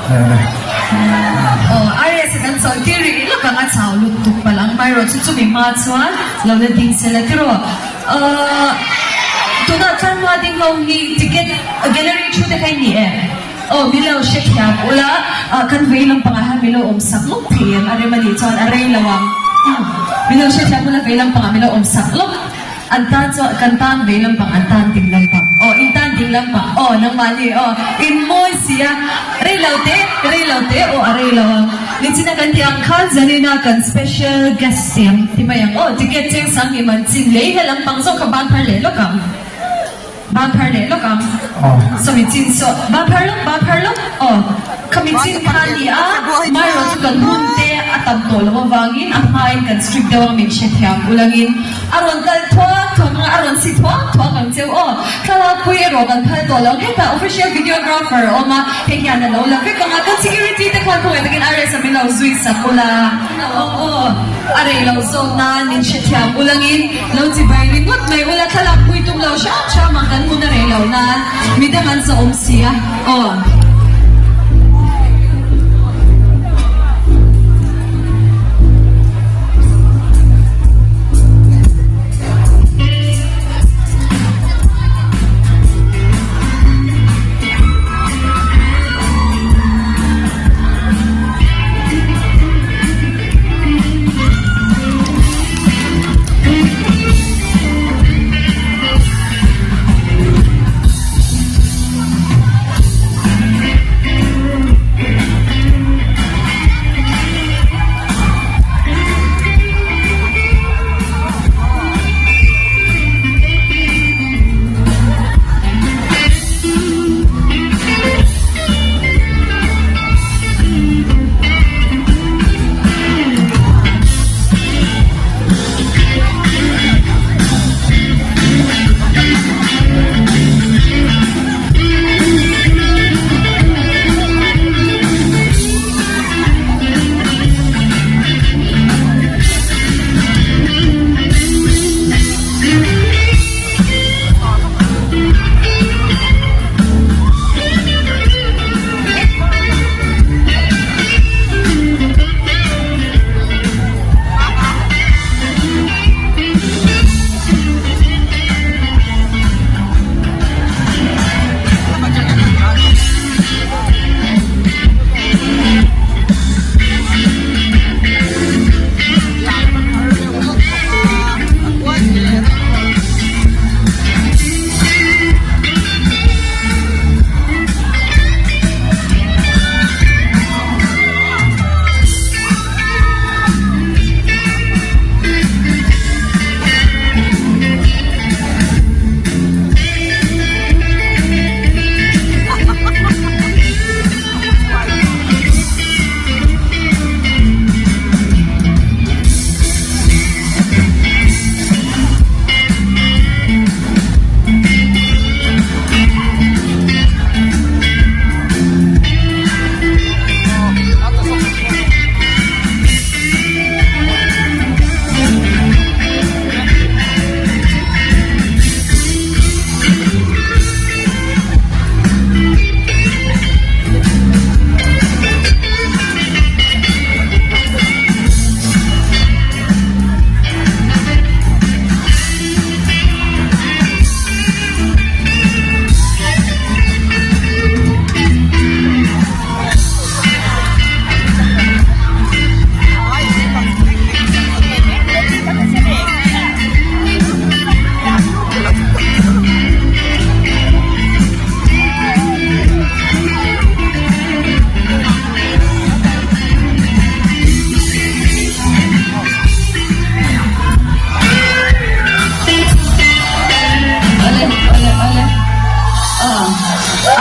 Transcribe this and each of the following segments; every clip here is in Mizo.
Aw RS a kan chawl tir rih lawk ang a chau lutuk palh ang amaherawhchu chumi hma chuan lo la ding sela tiraw. Ahh tunah chuan hma ding ho hi ticket gallery thu te kha i ni em? Aw min lo hrethiam ula ah kan vei lampangah hian min lo awm sak lawk thei em? A rem a nih chuan a rei lo ang. Min lo hrethiam ula vei lampangah min lo awm sak lawk. An tan chuan kan tan vei lampang an tan ding lampang aw in tan ding lampang aw nangmahni aw in mawi si a rei lo te rei lo te aw a rei lo ang nichina kan tih ang khan Zanina kan special guest siam ti mai ang aw ticket cheng sang hi man chin lei he lampang zawk kha ban phar leh lawk ang. Ban phar leh lawk ang. Sawmi chin saw ban phar lawk ban phar lawk aw. Khami chin kha a ni a, Mairo chu kan hun te a tam tawh loh avangin a hmain kan strict deuh a min hrethiam ulangin a rawn kal thuak thuak ang a, a rawn si thuak thuak ang cheu aw. Thlalak pui erawh kan phal tawh lo ang hetah official videographer a awm a, hei hian a lo la vek ang a, kan security te khan khawngaih takin RS a min lo zui sak ula aw aw a rei lo zawk nan min hrethiam ulangin. Lo chi bai ringawt mai ula thlalak pui tum lo hram hram ang kan hun a rei lo nan midang an zahawm si a aw.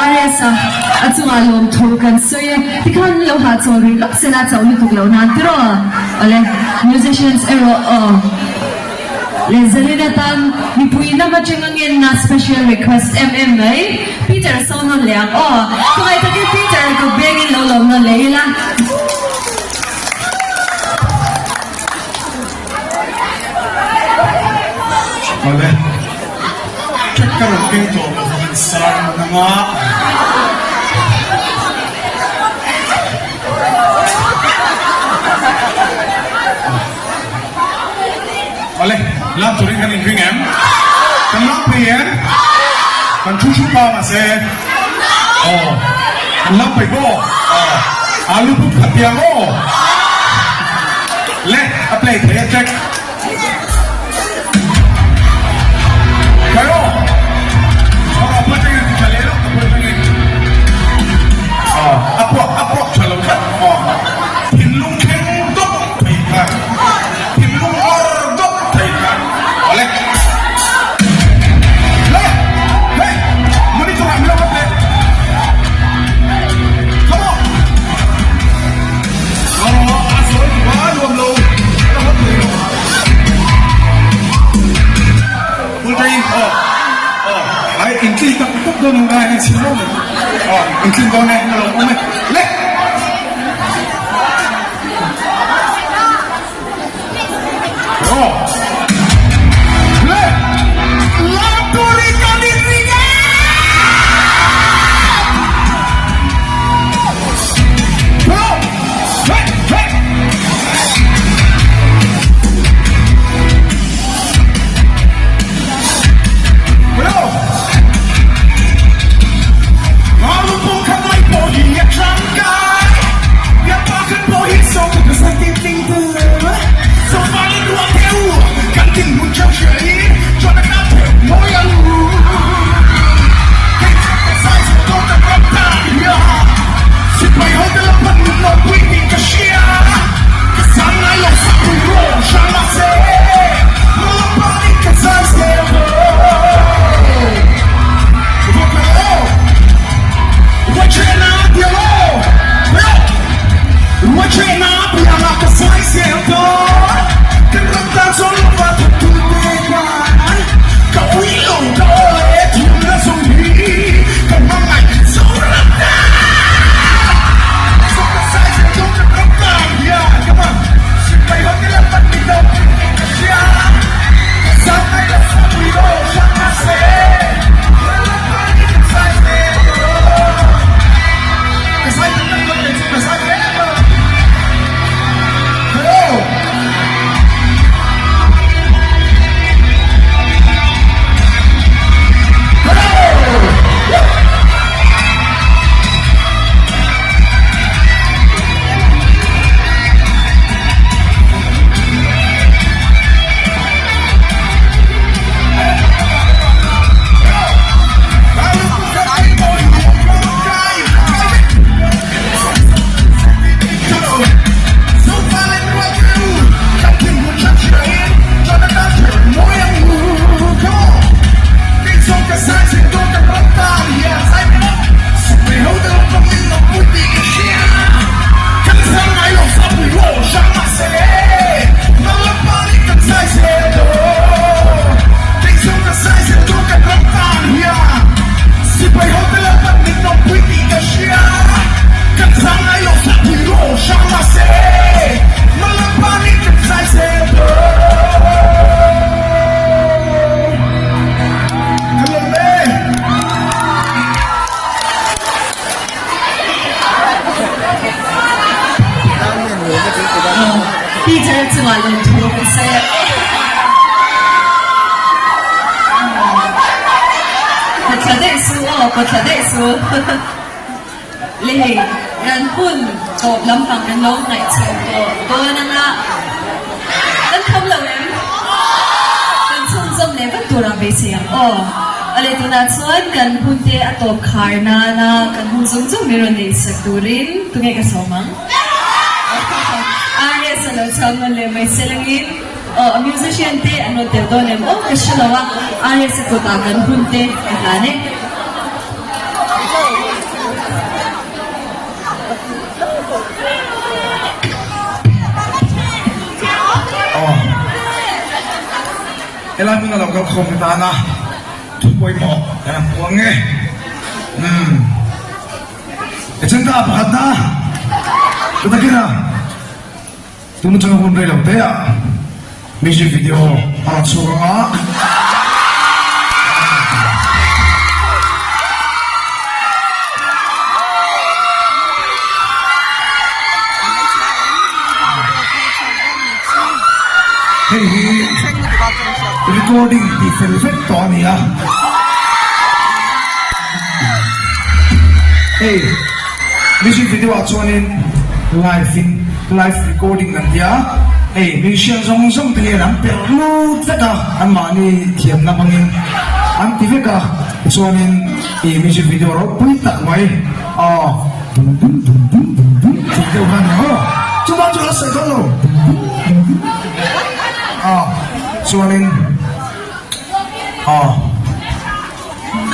RS-a a chungah lawmthu kan sawi e. Tikhan lo hahchawl rih lawk sela chauh lutuk lo nan tiraw? Awle, musicians erawh aw. Leh Zalina tan mipui lam atanga ngenna special request em em mai. Peter a sawn nawn leh ang aw. Khawngaih takin Peter a kawp bengin lo lawm nawn leh ila. Awle, kek ka rawn keng tawh lo vang in sar nanga. Lak turin kan inring em? Kan lak peih em? Kan thu thu pa mahse aw kan lak peih bawk aw alu put khat piang aw le a play thei a check Khai aw aw a pawh tangin ti tha leh lo a pawh tangin aw a puak a puak tha lo tlat aw thinlung thleng dawp thei kha. Thinlung awr dawp thei kha awle. Le hey monitor ah milo le. Come on. Oh, a sawi tu a nuam lo. Ka hot thei lo. Full train. Oh. Oh, ai in tli tak tak dawn ang ai chim lo. Oh, in tling dawn e, na lo awm e. Le. Peter chungah lawmthu kan sawi a. Pathla daih su aw, pathla daih su. Le hei, kan hun tawp lampang kan lo ngaihchho tawh dawn anga kan kham lo em? Kan chhunzawm leh vat turah beisei ang aw. Awle tunah chuan kan hun te a tawp khar nana kan hun zawng zawng min rawn neihsak turin tunge ka sawm ang? RS a lo chhuak nawn leh mai selangin aw a musician te an rawn tel dawn em aw ka hre lo a, RS a kutah kan hun te ka hlan e. Aw helai hmun a lo kal khawm ta tana thu pawimawh kan han puang nge umm. Agenda pakhatna chu takin a tun atanga hun rei lo te ah music video a rawn chhuak ang a. Hei hi. Recording tih fel vek tawh a ni a. Hei music video ah chuanin live in live recording an tia hei musician zawng zawng te hian an perh lut vek a anmahni thiamna hmangin an ti vek a tichuanin ih music video ropui tak mai aw dum dum dum dum dum dum tih deuh kha a ni ang aw chuvang chu a la sawi dawn lo dum dum dum dum aw chuanin aw.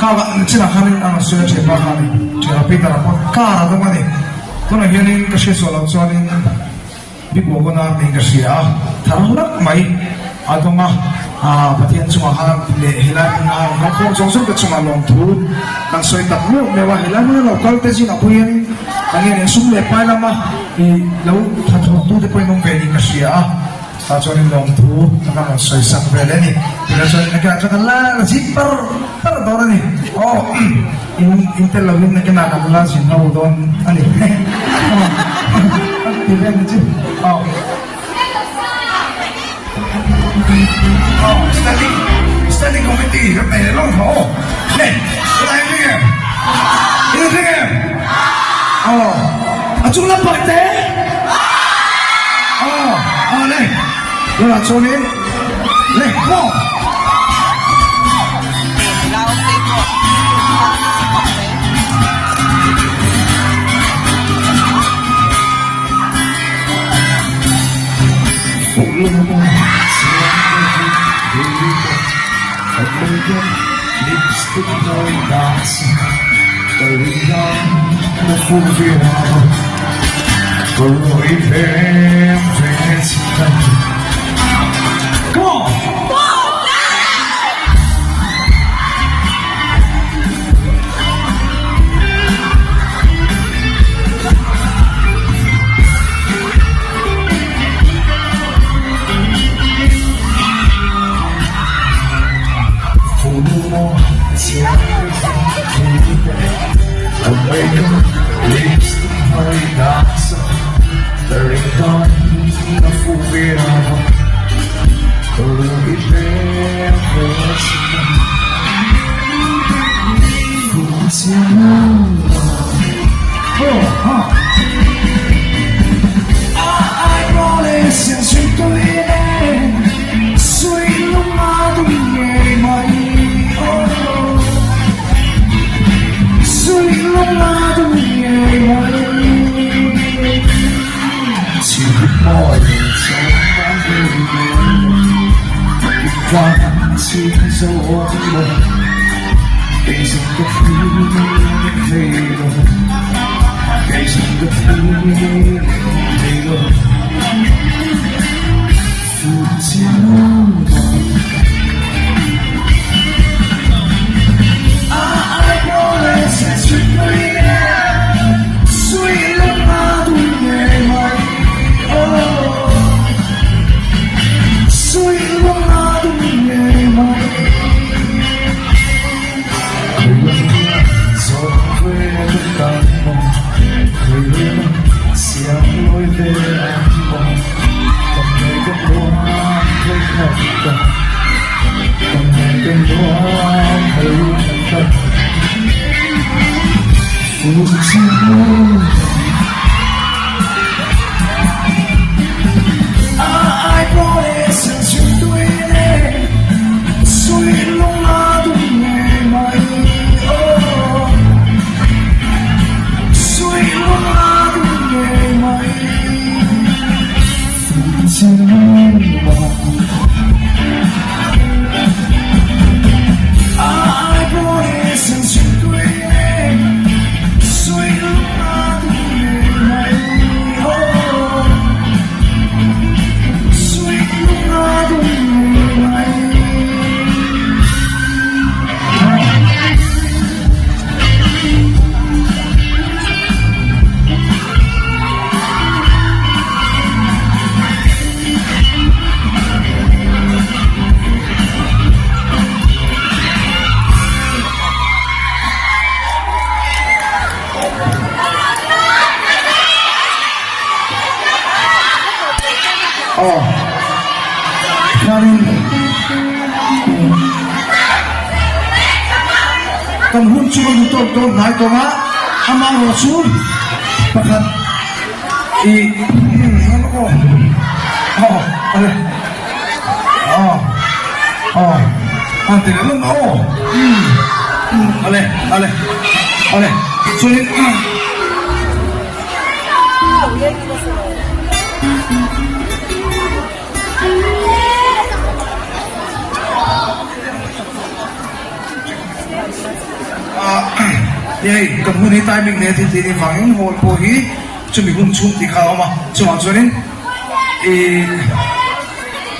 Kha chinah khanin a rawn sawi a thianpa khanin thianpa Peter-a pawh car a dawng a ni. Tunah hianin ka hriat sual loh chuanin Big Wagon-a niin ka hria a, thar hlak mai a dawng a, Pathian chungah khan leh helai hmuna rawn kal khawm zawng zawng te chungah lawmthu kan sawi tak meuh meuh a, helai hmuna lo kal te zingah pawh hianin ka nge nen sum leh pai lama ih lo thathawktute pawhin awm ve niin ka hria a. Tah chuanin lawmthu ka kan rawn sawi sak ve leh a ni. Tunah chuan nakinah chuan kan la la zin par par dawn a ni. Aw in in tel lovin nakinah kan la zin ho dawn a ni. Aw ti vel ni chu. Aw. Aw standing standing committee kan nei leh lawng kha aw. Hei tunah in ring em? In ring em? Aw a chung lampang te. Aw aw le tunah chuanin le maw. Aw, chuanin. Kan hun chu kan tawp dawn hnai tawng a, amaherawh chu pakhat i aw aw ale aw aw a ti leh lawm aw ale ale ale chuanin Hei kan hun hi timing nen thil tih avangin hall pawh hi chumi hun chhung tih kha a awm a, chuvang chuanin ih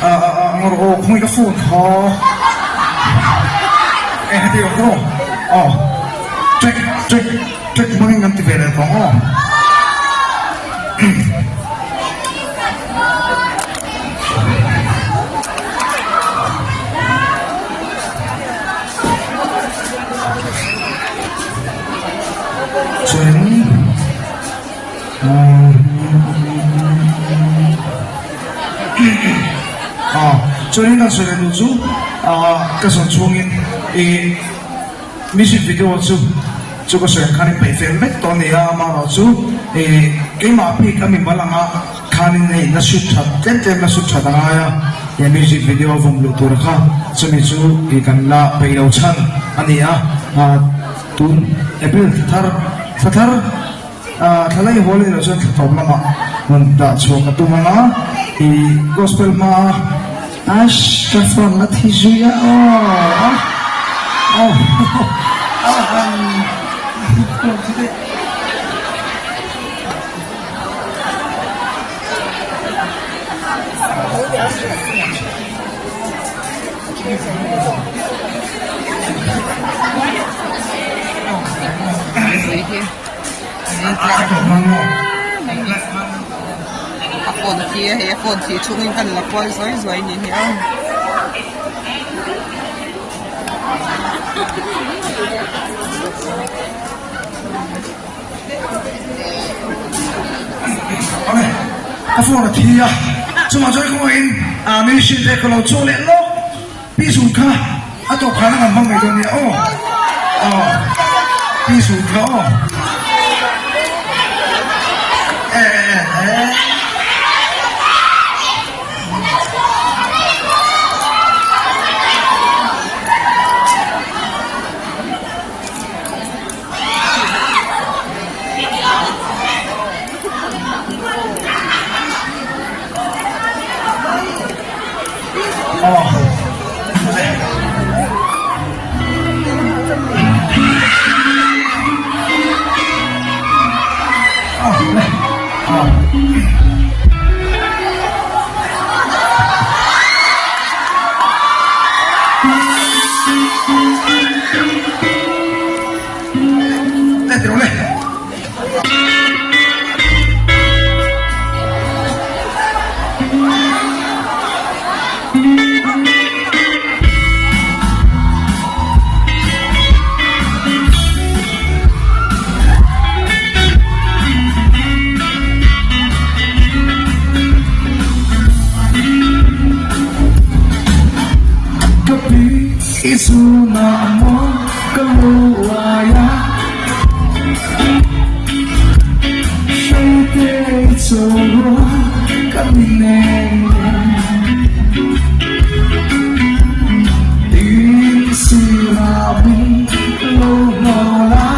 ah ah ah ngawr aw khawnge ka phone kha e heti awm tawh aw track track track hmangin kan ti ve leh tawh ang aw. Chuan ah chuanin kan sawi leh duh chu ah ka sawn chhungin ih music video chu chu ka sawi ang khan in peih fel vek tawh a ni a amaherawh chu ih keimah bik a mimal anga Khanin hei la shoot that tlem tlem la shoot that a ngai a, he music video a vawm luh tur kha chumi chu ih kan la peih lo chhan a ni a, tun April thla thar thla thar thla lei haw leh loh chuan thla tawp lamah rawn dah chhuah ka tum ang a, ih gospel hma a Ash ka phone la thi zui a aw aw aw A phone khi a hei a phone khi chhungin kan la kual zuai zuai ni hi a. Awle, a phone a thi a, chungah chuan kawngaihin a machine te ka lo chhuak leh lawk, pi zun kha a tawp khan a kan hmang mai dawn nia aw, aw pi zun kha aw e e e. Ka pi i zuna maw ka lu ai a Hreite i chaw ka ni nen Tin sira min lo hnawl a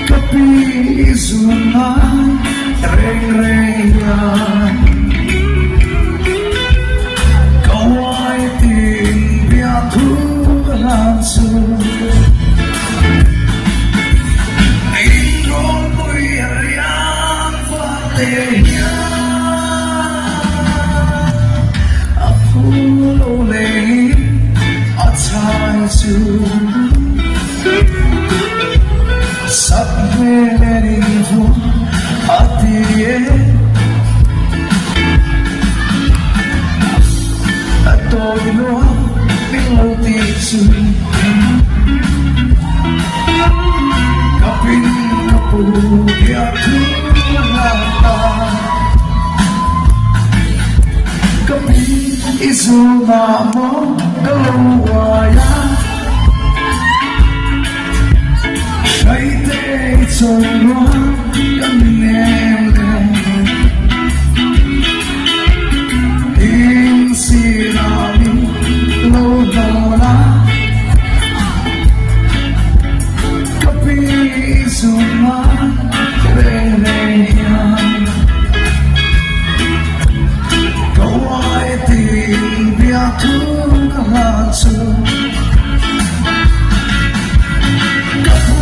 Ka pi i zuna reng reng hian Ka uai tin bia thu ka hlan chu In rawn pui a riang vak te hian A phu lo leh a chhai chu Sak hmel en in vun a ti e. A tawi lua min lo ti chu. Ka pin ka pu bia thu a hlan ta. Ka pin. I zunah maw ka lo uai a Hraite i chawi rual ka ni nem le In sirah min lo dawn a Ka pi i zunah reng reng hian Ka uai tiin biak thu ka hlan chu Ka pu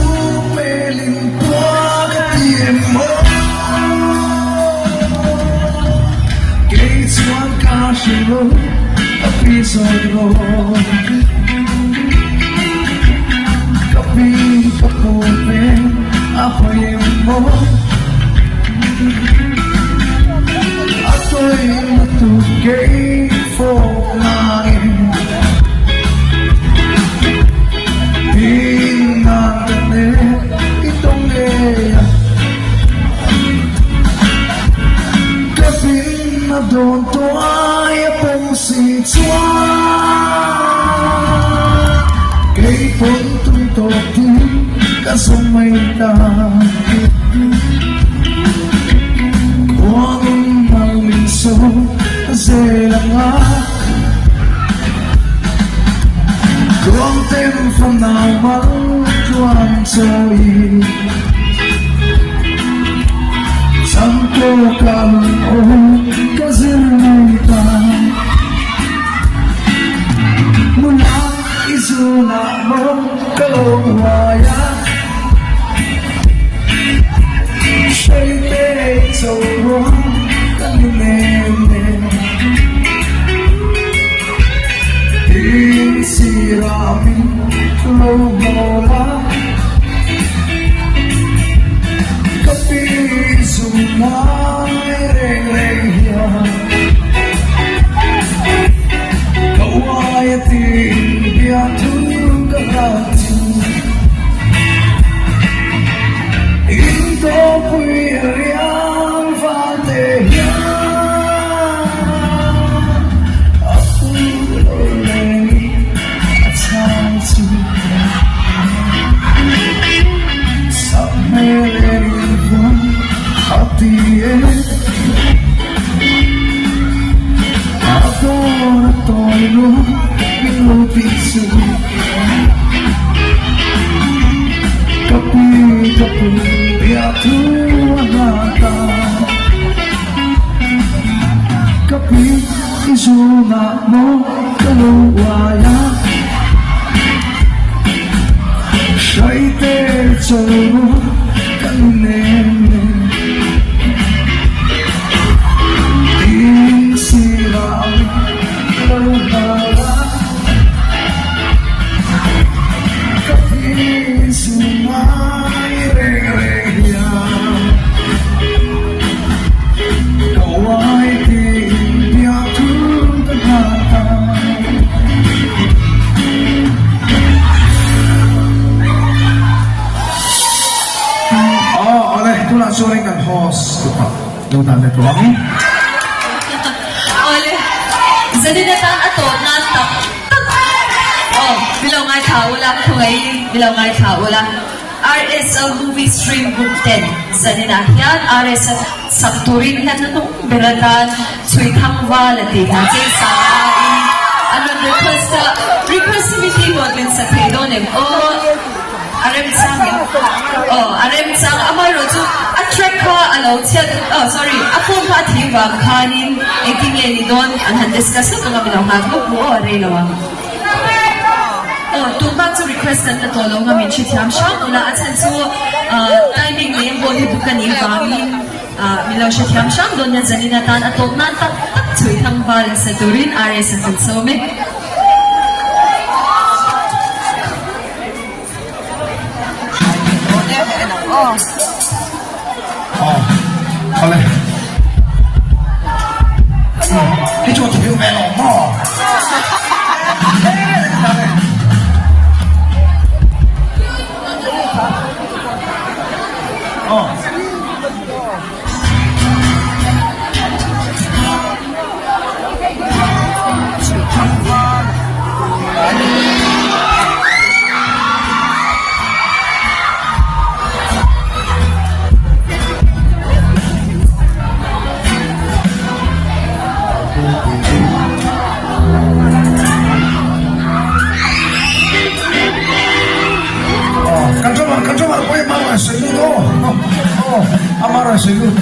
hmelin tua ka ti em maw Kei chuan ka hre lo ka pi zawt rawh Ka pi ka pu hmel a hawi em maw A tawi lutuk kei fawk nangin Tin nan ka hne i tawng ngei a Ka pin a dawn tuai a pawm si chuan Kei pawn tui tawp tih ka zawng mai ta. Khuangin mal min so zel anga Tuang tem fanau mal tluan chawi Changko ka lung aw ka zir mai ta Nula i zunah maw ka lo huai a Hreite cho ruang ka ni nem nem Tin sirah min lo hnawl a Ka pi zum ngai reng reng hian Ka uai a tin biathu ka hlan chu In tawpui a riang val te hian A pu lo leng i a chhang chu Sak hmel en in huan a ti e A dawn a tawi lua min lo tih chu Ka pi ka pu bia thu a hna ta Ka pi i zunah maw ka lo uai a Hraite chawl ka ni nem nem Tin sirah min lo hnar a Ka thin sumai reng reng hian Ka uai tiin biak thu ka hnar ta. Aw awle tunah chuanin kan host tupa lo dan leh tawh ang. Awle zanin atan a tawt nan tak tak aw milo ngaithla ula khawngaihin milo ngaithla ula RSL movie stream group ten zanin ah hian RSL sak turin hian a hnung ber atan chhui thang val a tih hna chei sang aiin an rawn request a request hi mi tih huat min sak thei dawn em aw. A remchang em? Aw, a remchang. Amaherawhchu a track kha a lo chhiat, oh sorry, a phone kha a thih vang khanin engtin nge ni dawn an han discuss lawk ang a, min lo nghak lawk mu aw, a rei lo ang. Aw, tun bak chu request kan la tawh lo ang a, min hrethiam hram ula, a chhan chu timing leh ball hi book a nih vangin min lo hrethiam hram dawn nia zanin atan a tawp nan tak tak chhui thang val sa turin RS a kan sawm e. Awle. Hei chu a thil ve lo maw? Aw. maw? Ama rawn sawi lut.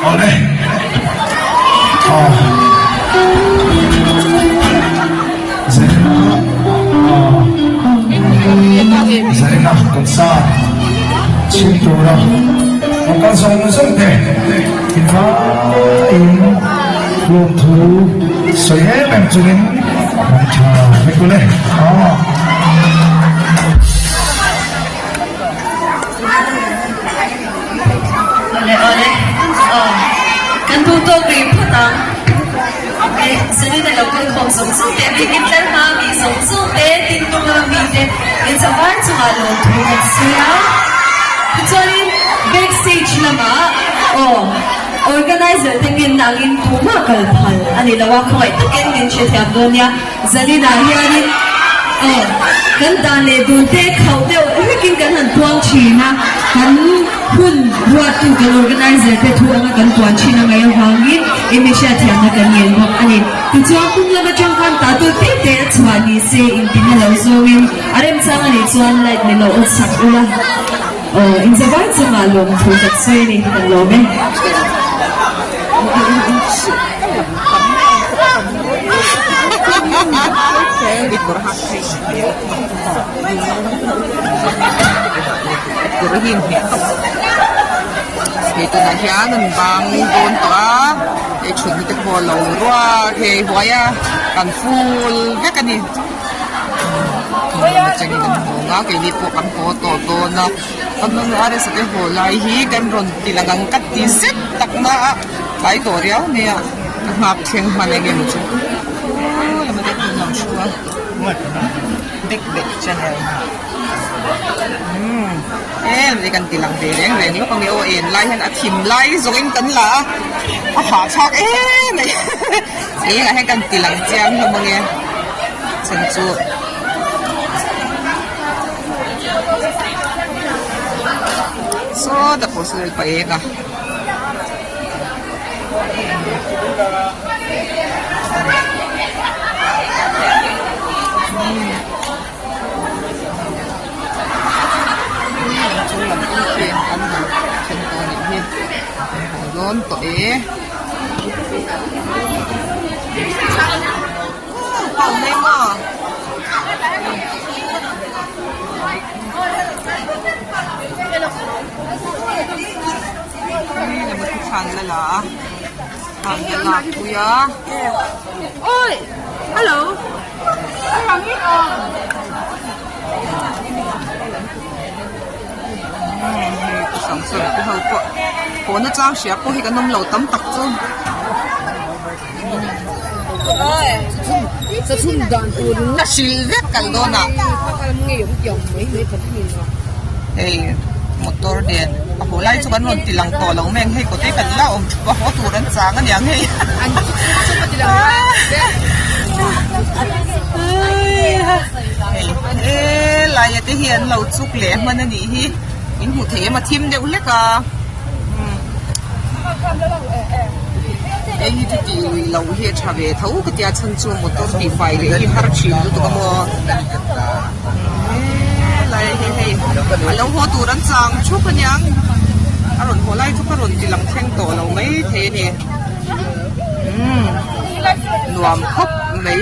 Awle. Aw. Zarina. Aw. Zarina concert chhim tura local zawng zawng te invaiin lawmthu sawi em em chungin an tha vek ule. Aw. Awle awle aw kan duh tawk rih phawt ang e Zanina lo kal khawm zawng zawng te bikin tlar hma mi zawng zawng te tin tung a mi te in chawhvar chungah lawmthu kan sawi a tichuanin back stage lamah aw organizer te ngen angin tumah kal phal a ni lo a khawngaih takin min hrethiam dawn nia. Zaninah hianin aw kan dan leh dun te khauh deuh hlekin kan han puang thin a, kan Hun ruattu kan organizer te thu anga kan puan thin a ngaih avangin enge hriatthiamna kan ngen bawk a ni. Tichuan kum lam atang khan tah tawh te te a chhuah ni se intina lo zawngin a remchang a nih chuan light ni lo awt sak ula aw inzavai chungah lawmthu kan sawi a ni kan lawm e. Kawr hi inhmeh tawp hei tunah hian an bang dawn tawh a hei thutna te pawh a lo ruak hei huai a kan full vek a ni atangin an hawng a keini pawh kan haw tawh dawn a kan RS a te haw lai hi kan rawn ti lang ang ka ti zet tak na a tlai tawh riau mai a ka nghak thleng hman eng emaw chu aw lama te pawh an lo thu a big big channel. Umm em kan ti lang ve reng reng lawk ange aw en lai hian a thim lai zawng in kan la a a hahthlak em mai eng ah hian kan ti lang chiang hlawm ange chhan chu sawta pawh saw pa eng a. Chung lam pawh hi an han then tawh anih hi an haw dawn tawh e. Haw na chang hria pawh hi kan awm lo tam tak chu. A hrilh vek kal dawn ah hei motor nen a haw lai chu kan rawn ti lang tawh lo mai ang hei kawt hi kan la awm thup a haw tur an chang aniang hei. He laia te hi an lo chuk leh hman a nih hi in hmuh theih em a thim deuh hlek a hei hi chu tih lui loh hi a tha ve tho ka tia chhan chu motor tih fai leh hi har thin lutuk a maw helai hi hei a lo haw tur an chang thup aniang a rawn haw lai chu ka rawn ti lang thleng tawh lo mai thei a ni. Umm nuam khawp mai.